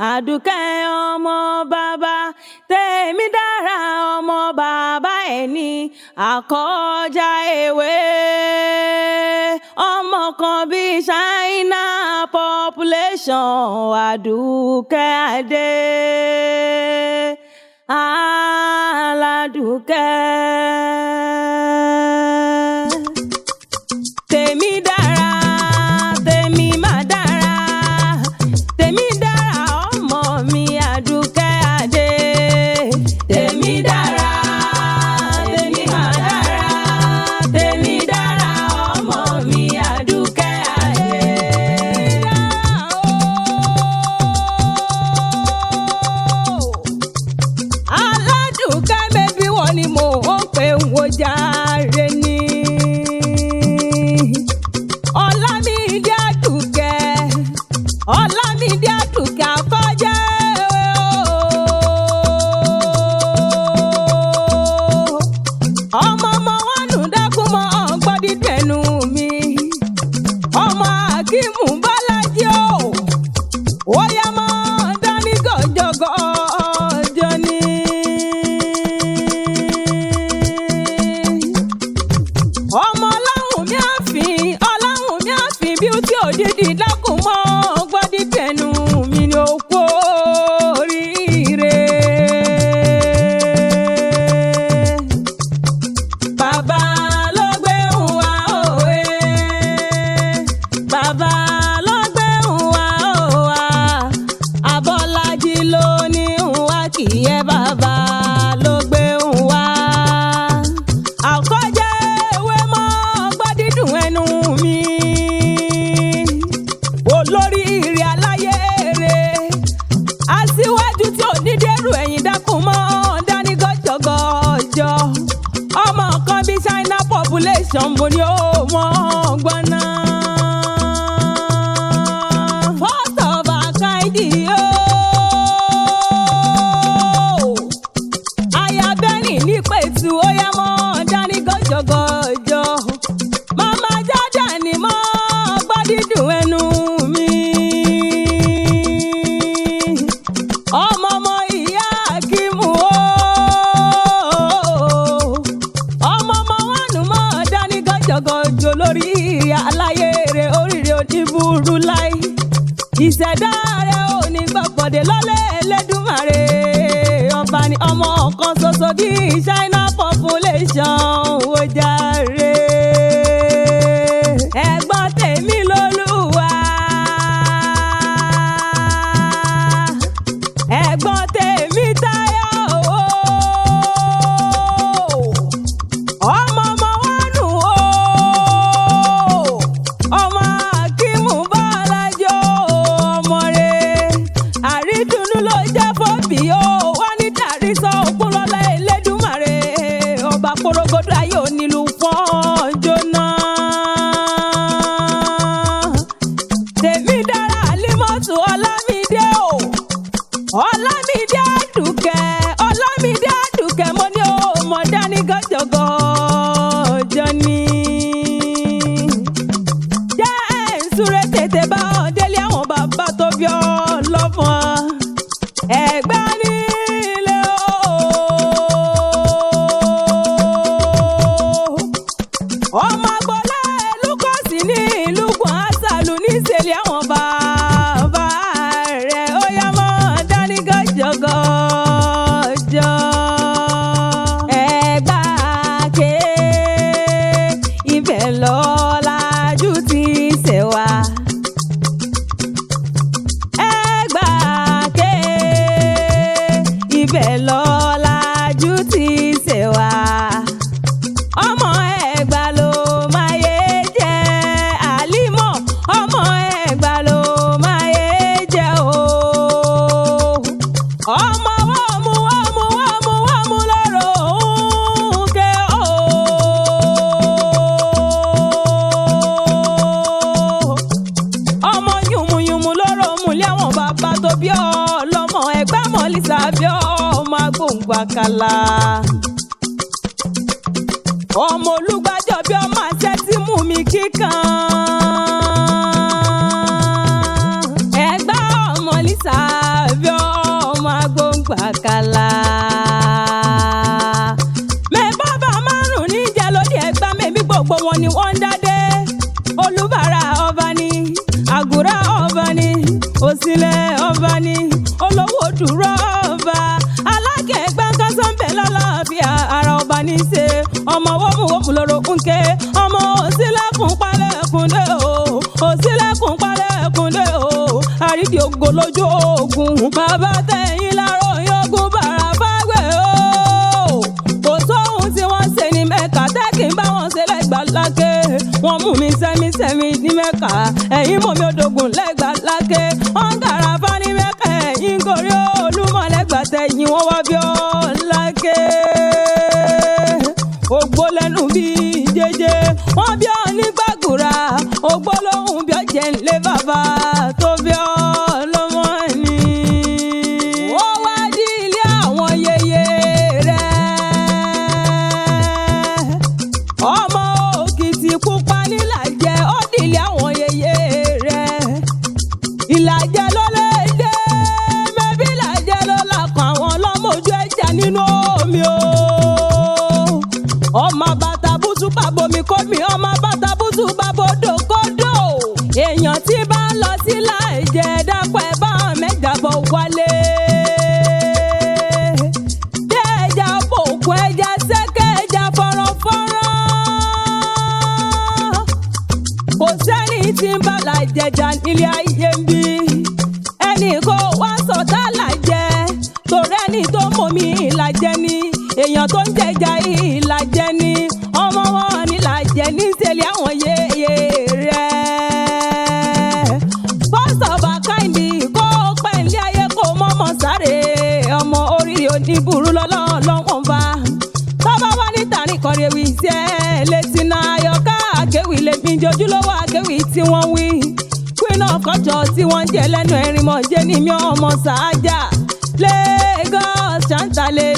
Àdùkẹ́ ọmọ bàbá tèmi dára, ọmọ bàbá ẹni àkọjá ewé, ọmọ kan bíi China population. Àdùkẹ́ Adé, Aládùkẹ́. Tèmi dára, tèmi má dára, tèmi dára, ọmọ mi Àdùkẹ́ Adé. Tèmi dára, tèmi má dára, tèmi dára, ọmọ mi Àdùkẹ́ Adé. Aládùúkẹ́ bẹ́bí wọ́n ni mò ń pè ń wo jàre ni. Ọlámídé Àdùkẹ́, Ọlámídé Àdùkẹ́ àkọ́jẹ́ o. Ọmọ ọmọ wọn nù dákú mọ́ ọ̀gbọ́n dídùn ẹnu mi. Ọmọ Akíìmù Bọ́lájí o, ó yá mọ́ dání gọ̀jọ̀gọ̀jọ̀ ni. Ọmọ ọláhùn mi àfin, ọláhùn mi àfin bíútì òdìdí dákun mọ́ gbọ́dí tẹnu mi ni ó kú oríire. Bàbá ló gbé ń wá òwe. Bàbá ló gbé ń wá òwa. Abọ́lájí ló ní ń wá kì í ẹ, bàbá ló gbé ń wá. Àkọ́jẹ́ ewé mọ́ gbádídùn ẹnu mi. Olórí ìrì aláyé èrè. Aṣíwájú tí ò ní dẹ́rù ẹ̀yìn dákun mọ́ dání gọ́jọ́gọ́jọ́. Ọmọ kan bí China population, mo ní ó mọ́ gbọ́ná. First of a kind ooo. Aya bẹ́ẹ̀ni ní pẹ̀tù, ó yá mọ́ dání gọ́jọ́gọ́jọ́. Màmá jájà ni mọ́ gbọ́ dídùn ẹnu mi. Ọmọ ọmọ ìyá Akímù ooo. Ọmọ ọmọ wánú mọ́ dání gọ́jọ́gọ́jọ́ lórí aláyé rẹ̀, oríire oníburú láì. Ìṣẹ̀dá rẹ̀ ò ní gbàgbọ́dé lọ́lẹ̀ Ẹlẹ́dùmarè. Ọba ni ọmọ kan ṣoṣo bíi China population, ó jàre. Ẹ̀gbọ́n tèmi lolúwa. Ẹ̀gbọ́n tèmi táyà o. Ọmọ ọmọ wọn nù o. Ọmọ Akímù Bọ́lájọ́, ọmọ rẹ̀. Àrídùnnú ló jẹ́ fọ́bì o. Wọ́n ní tàrí sọ òkun lọ́lá Elédùmarè. Ọba porogodo ayé onílù fọ́n jóná. Tèmi dára, Límọ̀tù Ọlámídé o. Ọlámídé Àdùkẹ́, Ọlámídé Àdùkẹ́, mo ní o mọ̀ dání gọ́jọ́gọ́jọ́ ni. Jẹ́ ẹ̀ ń súré tètè bá ọ délé àwọn bàbá tó bí ọ lọ́mọ. Ẹ̀gbá nílé o. Ọmọ agboolé Lúkọ̀sí ní ìlú Gbọ̀n-Àṣàlù níṣẹ̀lẹ̀ àwọn bàbá rẹ̀, ó yá mọ́ dání gọ́jọ́gọ́jọ́. Ẹ̀gbá ké ibẹ̀ lọ́lájú ti ṣẹ̀ wá. Ẹ̀gbá ké ibẹ̀ lọ́lájú ti ṣẹ̀ wá. Ọmọ Ẹ̀gbá ló máa yé jẹ́ àlímọ̀, ọmọ Ẹ̀gbá ló máa yé jẹ́ o. Ọmọ wọ́ọ̀mù wọ́ọ̀mù wọ́ọ̀mù wọ́ọ̀mù lọ́rọ̀ òun ké o. Ọmọ yùmùyùmù lọ́rọ̀ múlẹ̀ àwọn bàbá tó bí ọ lọ́mọ, Ẹ̀gbá mọ̀lísà bí ọmọ agbóǹgbàkàlà, ọmọ olùgbàjọ bí ọmọ àṣẹ tí mú mi kíkan. Ẹ̀gbá ọmọ Lisa Àkàlà. Mẹ́bàbà márùn-ún níjẹ́ lóde ẹgbà mẹ́bí gbogbo wọn ni wọ́n ń dádé. Olúbàrà ọba ni, Àgùrá ọba ni, Òsínlẹ̀ ọba ni, Olówó dúró ọba. Alákẹ̀gbẹ́ kásánbẹ̀ lálàáfíà ara ọba ní í ṣe. Ọmọ wómùwómù lóró ń ké. Ọmọ òsínlẹ̀kùn palẹ̀kùn dé o. Òsínlẹ̀kùn palẹ̀kùn dé o. Àrídìí ògo lójú ogun. Bàbá tẹ̀yìn láró yógún bàrà fágbẹ̀ o. Kò sóhun tí wọ́n ṣe ní Mẹ́ka tẹ́kì ń bá wọn ṣe lẹ́gbàá láké. Wọ́n mú mi sẹ́mi-sẹ́mi ní Mẹ́ka. Ẹ̀yìn mọ̀ mi odògùn lẹ́gbàá láké. Wọ́n ń gàrà fá ní Mẹ́ka. Ẹ̀yìn gorí Olúmọ lẹ́gbàá tẹ̀yìn wọ́n wá bí ọ́ láké. Ògbó lẹ́nu bí jẹjẹ. Wọ́n bí ọ ní gbàgùrà. Ògbó lóhùn bí ọ̀jẹ̀ ńlẹ̀ bàbá tó bí ọ lọ́mọ ni. Ó wá di ilé àwọn yèyé rẹ̀. Ọmọ òkìtì pupa nílàjẹ, ó dìlé àwọn yèyé rẹ̀. Ìlàjẹ ló lè dé, mẹ́bí ìlàjẹ ló là kan àwọn ọlọ́mọ ojú ẹja nínú omi o. Ọmọ bàtà bùtù bàbomi kómi, ọmọ bàtà bùtù bàbodò kódò. Èèyàn tí bá ń lọ sí láìjẹ dápẹ́ bá mẹ́jà bọ̀ wálé. Dé ẹja bòkun ẹja sẹ́kẹ̀ ẹja fọ́nrán-fọ́nrán. Kò sẹ́ni tí ń bá làjẹjà nílé ayé ń bí. Ẹnì kó wá sọ̀tá làjẹ, torí ẹni tó mọ̀mí ìlàjẹ ni. Èèyàn tó ń jẹja ìlàjẹ ni. Ọmọ wọn ní làjẹ ní sẹ́lẹ̀ àwọn yéye rẹ̀. First of a kind, kó o pẹ́ nílé ayé kó o mọ̀mọ́ sáré. Ọmọ oríire oníburú lọ́lọ́lọ́wọ́n bá. Tọ́ba wá ní tàrí kọrin ewì sí ẹ létí náà ayọ̀ká àkéwì lèmi jojúlówó àkéwì tí wọ́n wí. Queen of culture tí wọ́n ń jẹ lẹ́nu ẹ̀rín mọ̀ jẹ́ ní mi ọmọ sàájà. Lagos ṣàǹtàlẹ̀